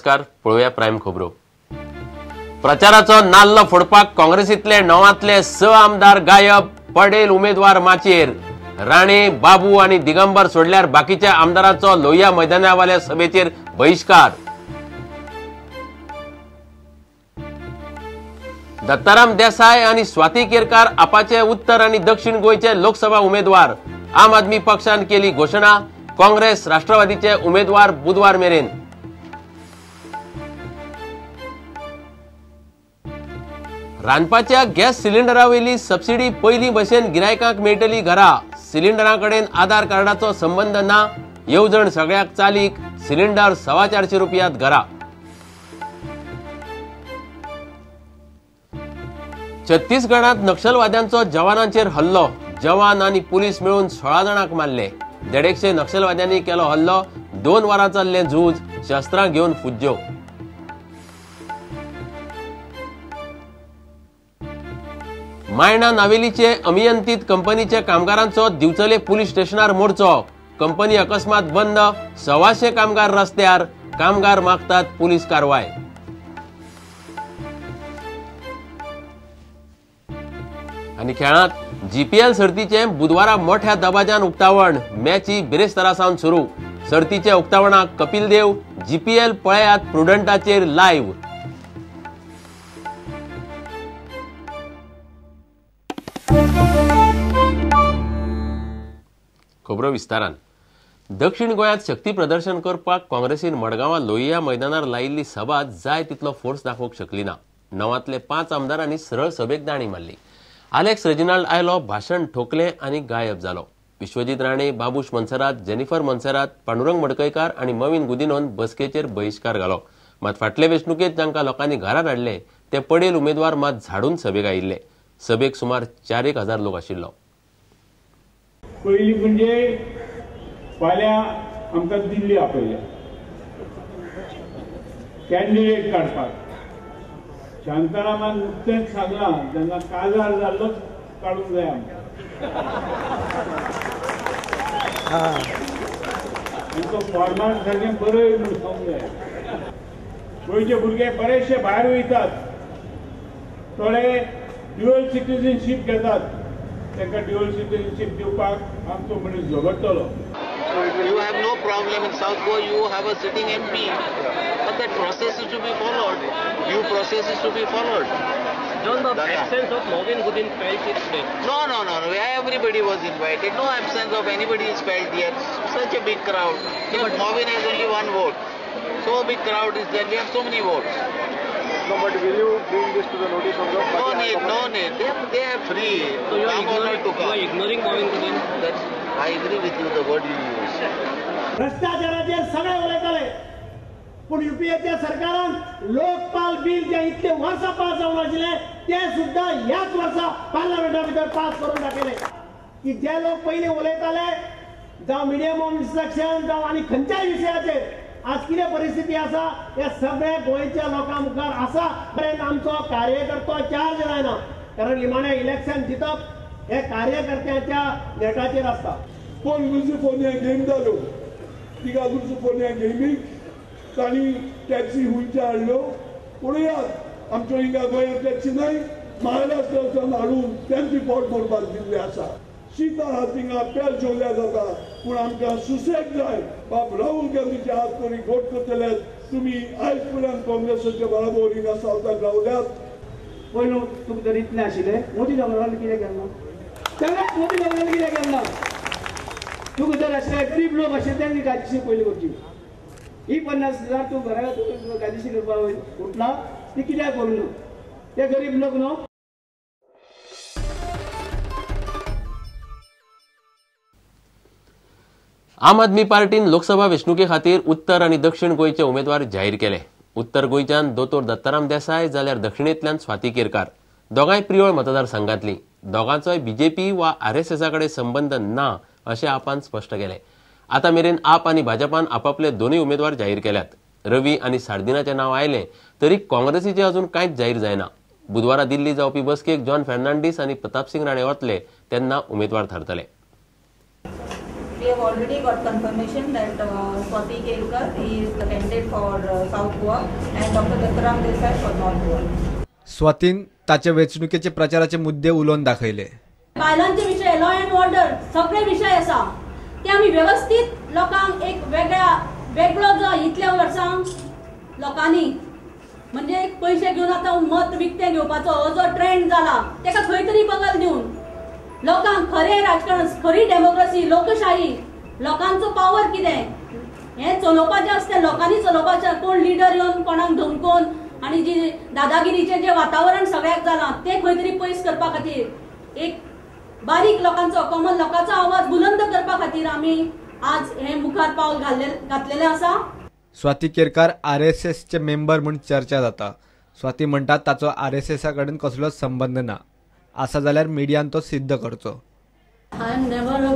नमस्कार, पळोवया प्रायम खबरो। प्रचाराचो नाल्ल फोडपाक काँग्रेसीतले 9 6 आमदार गायब, पडेल उमेदवार माचयेर। राणे, बाबू आनी दिगंबर सोडल्यार बाकीच्या आमदारांचो लोहिया मैदानावाल्या सभेचेर बहिष्कार। दत्ताराम देसाय आनी स्वाती केरकार आपाचे उत्तर आनी दक्षिण गोंयचे लोकसभा उमेदवार। आम आदमी पक्षान केली घोशणा, काँग्रेस राष्ट्रवादीचे उमेदवार बुधवार मेरेन। रांदपाच्या गॅस सिलिंडरावेली सबसिडी पयलीं भशेन गिरायकांक मेळटली घरा। सिलिंडरा कडेन आधार कार्डाचो संबंद ना, येवजण सगळ्याक चालीक, सिलिंडर 425 रुपयांत घरा। छत्तीसगडांत नक्षलवाद्यांचो जवानांचेर हल्लो, जवान आनी पुलीस मेळून 16 जाणांक मारले। 150 नक्षलवाद्यांनी केलो हल्लो, 2 वरां चल्लें झूज, शस्त्रां घेवन फुज्ज्यो। मायणा नावेलीचे अमियंत्रित कंपनीच्या कामगारांचो दिवचले पुलीस स्टेशनार मोर्चो। कंपनी अकस्मात बंद, 125 कामगार रस्त्यार, कामगार मागतात पुलीस कारवाय। आनी खेळांत जीपीएल सर्तीचे बुधवारा मोठ्या दबाज्यान उक्तावण, मॅची बिरेस्तारा सावन सुरू। सर्तीच्या उक्तावणाक कपिल देव, जीपीएल पळयात प्रुडंटाचेर लायव्ह। खबरो विस्तारान। दक्षिण गोंयांत शक्ती प्रदर्शन करपाक काँग्रेसीन मडगांवां लोहिया मैदानार लायिल्ली सभा जाय तितलो फोर्स दाखोवंक शकली ना। 9 5 आमदारांनी सरळ सभेक दाणी मारली। आलेक्स रेजिनाल्ड आयलो, भाशण ठोकलें आनी गायब जालो। विश्वजीत राणे, बाबूश मनसरात, जेनिफर मनसरात, पांडुरंग मडकयकार आनी मवीन गुदिनोन बसकेचेर बहिश्कार घालो। मात फाटले वेंचणुकेंत जांकां लोकांनी घरांत हाडले ते पडेल उमेदवार मात झाडून सभेक आयिल्ले। सभेक सुमार 4-1 हजार लोक आशिल्लो। पयली म्हणजे फाल्यां आमकां दिल्ली आपयल्या कॅन्डिडेट काडपाक। शांतारामान नुकतेंच सांगलां, जेन्ना काजार जाल्लोच काडूंक जाय आमकां। आनी तो फॉर्माट सारकें बरय म्हूण सांगूंक जाय। गोंयचे भुरगे बरेचशे भायर वयतात, थोडे ड्युअल सिटीजनशीप घेतात, तांकां ड्युअल सिटीजनशीप दिवपाक आमचो मनीस झगडटलो। You have no problem in South Goa, you have a sitting MP, but that process is to be followed. Due process is to be followed. John, the absence of Mauvin Godinho felt it today. No. Everybody was invited. No absence of anybody is felt here. Such a big crowd. But Mauvin has only 1 vote. So big crowd is there. We have so many votes. No, but will you bring this to the notice of the party? No need, no need. They are free. So you are ignoring Mauvin Godinho? That's, I agree with you, the word you use. भ्रष्टाचाराचेर सगळे उलयताले, पूण युपीएच्या सरकारान Lokpal bill जे इतले वर्सां pass जावन आशिल्लें ते सुद्दां ह्याच वर्सा पार्लमेंटा भितर पास करून दाखयले की जे लोक पयलीं उलयताले जावं मिडियम ऑफ इन्स्ट्रक्शन जावं आनी खंयच्याय विशयाचेर आज कितें परिस्थिती आसा हे सगळे गोंयच्या लोकां मुखार आसा। पर्यंत आमचो कार्यकर्तो चार्ज जायना, कारण निमाणें इलेक्शन जितप हे कार्यकर्त्यांच्या नेटाचेर आसता। कोण लुझिफोनिया गेम जाल्यो, तिगा लुझिफोनिया गेमीक तांणी टॅक्सी हुंयच्या हाडल्यो पळयात। आमच्यो हिंगा गोंयांत टॅक्सी न्हय, महाराष्ट्राच्यान हाडून तांची पोट भरपाक दिल्ली आसा। शीत आहा थिंगा, पेल जेवल्यार जाता, पूण आमकां सुसेग जाय। बाब राहुल गांधीचे हात तरी घोट करतले तुमी आयज पर्यंत काँग्रेसाच्या बराबर हिंगा सावथाक रावल्यात। पयलू तुमी जर इतलें आशिल्लें, मोदी गव्हर्नरान कितें केलें ना, तेन्ना मोदी गव्हर्नरान कितें केलें ना? तुका जर आशिल्ले गरीब लोक आशिल्ले तेंणी कायदेशीर पयली करची। ही 50,000 तूं घरा तूं कायदेशीर करपाक उठला, ती कित्याक करूं ना? ते गरीब लोक न्हू। आम आदमी पार्टीन लोकसभा वेंचणुके खातीर उत्तर आनी दक्षिण गोंयचे उमेदवार जाहीर केले। उत्तर गोंयच्यान दोतोर दत्ताराम देसाय जाल्यार दक्षिणेंतल्यान स्वाती केरकार, दोगांय प्रियोळ मतदारसंघांतली। दोगांचोय बीजेपी वा आरएसएसा कडेन संबंद ना अशें आपान स्पश्ट केलें। आतां मेरेन आप आनी भाजपान आपापले दोनूय उमेदवार जाहीर केल्यात। रवी आनी सार्दिनाचें नांव आयलें तरी काँग्रेसीचें अजून कांयच जाहीर जायना। बुधवारा दिल्ली जावपी बसकेक जॉन फर्नांडीस आनी प्रतापसिंग राणे वतले तेन्ना उमेदवार थारतले। We have already got confirmation that Swati Kelkar is the candidate for South Goa and Dr. Dattaram Desai for North Goa. स्वातीन ताचे वेंचणुकेचे प्रचाराचे मुद्दे उलोवन दाखयले. बायलांचे विषय, लॉ अँड ऑर्डर सगळे विषय आसा ते आमी व्यवस्थीत लोकांक एक वेगळो जो इतल्या वर्सां लोकांनी म्हणजे पयशे घेवन आतां मत विकतें घेवपाचो हो जो ट्रेंड जाला तेका खंय तरी बगल दिवन लोकांक खरें राजकारण, खरी डेमोक्रेसी, लोकशाही, लोकांचो पावर कितें हें चलोवपाचें आसता, लोकांनी चलोवपाचें. कोण लिडर येवन कोणाक धमकोवन आनी जी दादागिरीचें जें वातावरण सगळ्याक जालां तें खंय तरी पयस करपा खातीर एक बारीक लोकांचो, कॉमन लोकांचो आवाज बुलंद करपा खातीर आमी आज हें मुखार पावल घातलेलें आसा. स्वाती केरकार आरएसएसचे मेंबर म्हूण चर्चा जाता. स्वाती म्हणटात ताचो आरएसएसा कडेन कसलोच संबंद ना, आसा जाल्यार मिडियान तो सिद्ध करचो. I am never a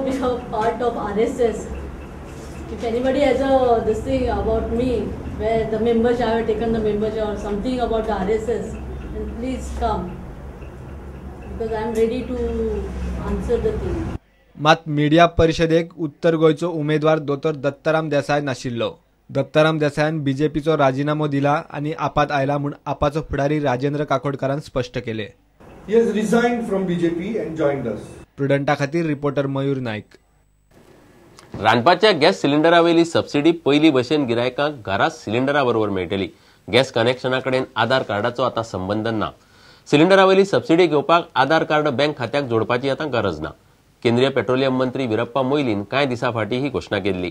part of RSS. If anybody has a this thing about me where the membership, I have taken the membership or something about the RSS, then please come, because I am ready to answer the thing. मात media परिशदेक उत्तर गोंयचो उमेदवार दोतोर दत्ताराम देसाय नाशिल्लो. दत्ताराम देसायान बीजेपीचो राजीनामो दिला आनी आपात आयला म्हूण आपाचो फुडारी राजेंद्र काकोडकारान स्पश्ट केले. He has resigned from BJP and joined us. प्रुडंटा खातीर रिपोर्टर मयूर नाईक. रांदपाच्या गॅस सिलिंडरावेली सबसिडी पयली भशेन गिरायकांक घरा सिलिंडरा बरोबर मेळटली. गॅस कनेक्शना कडेन आधार कार्डाचो आतां संबंद ना. सिलिंडरावेली सबसिडी घेवपाक आधार कार्ड बँक खात्याक जोडपाची आतां गरज ना. केंद्रीय पेट्रोलियम मंत्री वीरप्पा मोयलीन कांय दिसां फाटीं ही घोशणा केल्ली.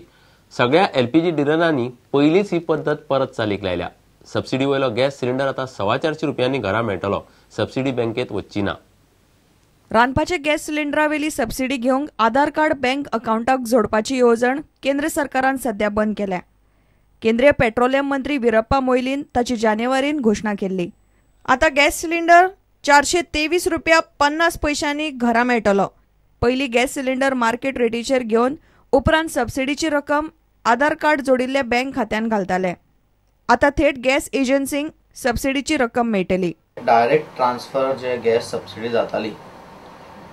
सगळ्या एलपीजी डिलरांनी पयलींच ही पद्दत परत चालीक लायल्या. सबसिडी वयलो गॅस सिलिंडर आतां 425 रुपयांनी घरा मेळटलो. सबसिडी बँकेत वचची ना. रांदपाचे गॅस सिलिंडरावेली सबसिडी घेवंक आधार कार्ड बँक अकावंटाक जोडपाची येवजण केंद्र सरकारान सध्या बंद केल्या. केंद्रीय पेट्रोलियम मंत्री वीरप्पा मोयलीन ताची जानेवारीन घोशणा केल्ली. आतां गॅस सिलिंडर 423 रुपया 50 पयशांनी घरा मेळटलो. पयलीं गॅस सिलिंडर मार्केट रेटीचेर घेवन उपरांत सबसिडीची रक्कम आधार कार्ड जोडिल्ल्या बँक खात्यान घालताले. आतां थेट गॅस एजन्सींक सबसिडीची रक्कम मेळटली. डायरेक्ट ट्रान्सफर जे गॅस सबसिडी जाताली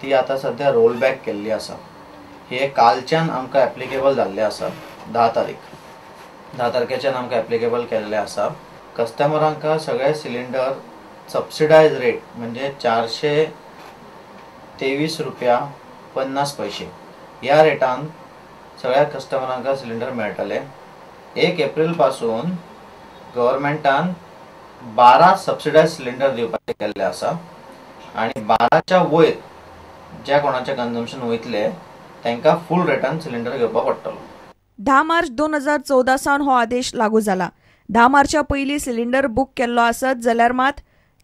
ती आतां सध्या रोल बॅक केल्ली आसा. हे कालच्यान आमकां एप्लिकेबल जाल्ले आसा. 10 तारखेच्यान आमकां एप्लिकेबल केल्ले आसा. कस्टमरांक सगळे सिलिंडर सबसिडायज रेट म्हणजे 423 रुपया 50 पयशे ह्या रेटान सगळ्या कस्टमरांक सिलिंडर मेळटले. 1 एप्रिल पासून गव्हर्मेंटान 12 सबसिडायज सिलिंडर दिवपाचे केल्ले आसा आनी 12च्या वयर ज्या कोणाचे कन्जम्पशन वयतले तांकां फूल रेटान सिलिंडर घेवपाक पडटलो. 10 मार्च 2014 सावन हो आदेश लागू जाला. 10 मार्चा पयलीं सिलिंडर बूक केल्लो आसत जाल्यार मात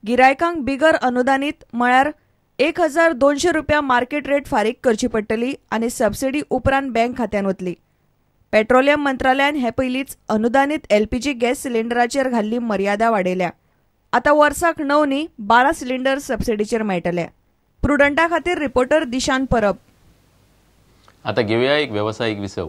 गिरायकांक बिगर अनुदानीत म्हळ्यार 1200 रुपया मार्केट रेट फारीक करची पडटली आनी सबसिडी उपरांत बँक खात्यान वतली. पेट्रोलियम मंत्रालयान हे पयलींच अनुदानीत एलपीजी गॅस सिलिंडराचेर घाल्ली मर्यादा वाडयल्या. आतां वर्साक 9 न्ही 12 सिलिंडर सबसिडीचेर मेळटले. प्रुडंटा खातीर रिपोर्टर दिशांत परब. आतां घेवया एक वेवसायीक विसव.